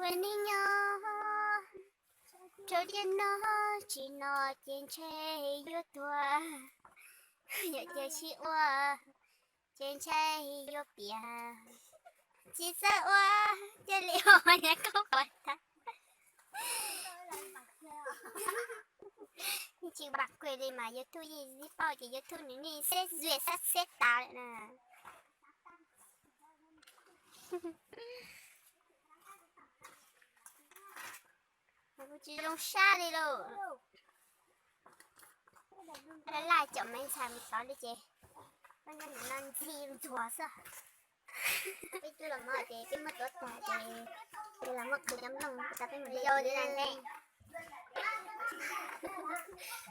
Cov neeg nyob rau tiam no, tsis noj ces ntshe yuav tuag, yog ces sib ua ces ntshe yuav piam, tsis txawj ua cia li ua nyuam qhuav tag. Tsis npam kuj li mas YouTube yeej tib paub ces YouTube nws nej xeb zuj xab xeb tas lawm na. Kuv tsis zoo sab li lauj. Laj laj caum me ntxhais mus tod li ces, no ntxhi ntxuag xwb. Peb cub los mov ces peb muab tuav tag ces, ces los muab qhwv cov nplooj tas peb mus de yau li ntawd.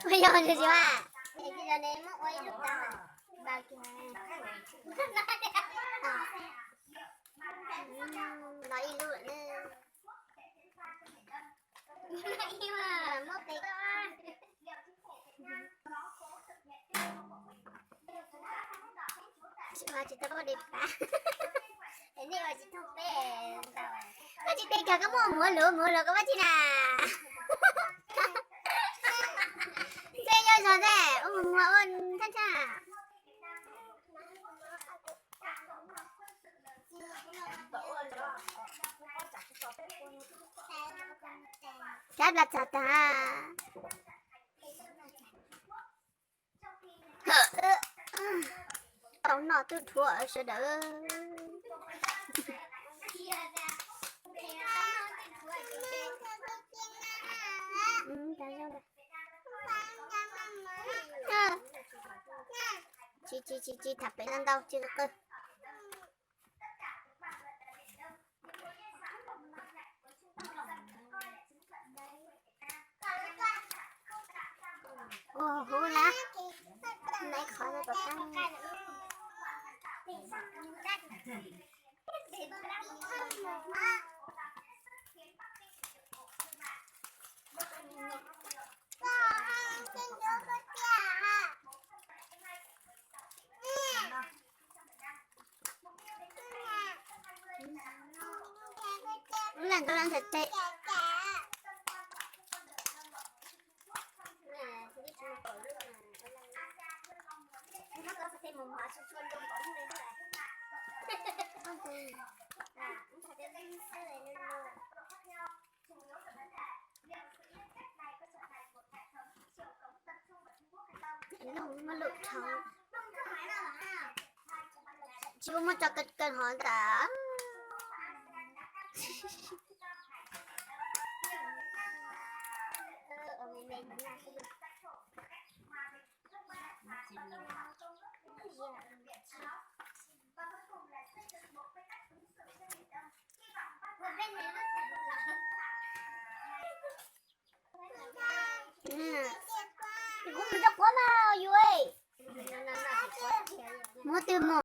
Ua yau ntxhi ntxhi mas, es cia li muab ua ib lub tau, tau kiag, los ib lub lawm na. Muab pem koj. Tsis ua tsis tau poj di pas. Es nej ua tsis tau peb ntau. Koj tsis tes kawg koj muab muav luv muav luv koj muab tsis na. Ntshe yog zog ntag, ua muav muav ua thaj thaj. Rab plas txog tag. Tau noj twb dhuav sawv daws. Tsis, tsis, tsis, tsis tham pem ntau ntau tsis qw. Ua huv na, nais qhov no tom qab. Lub laj nkaus laj nthe teb. Tsis muaj tso kawg kawg hov ntag. Kuv mus rau quav mas yus. Muab twg mus?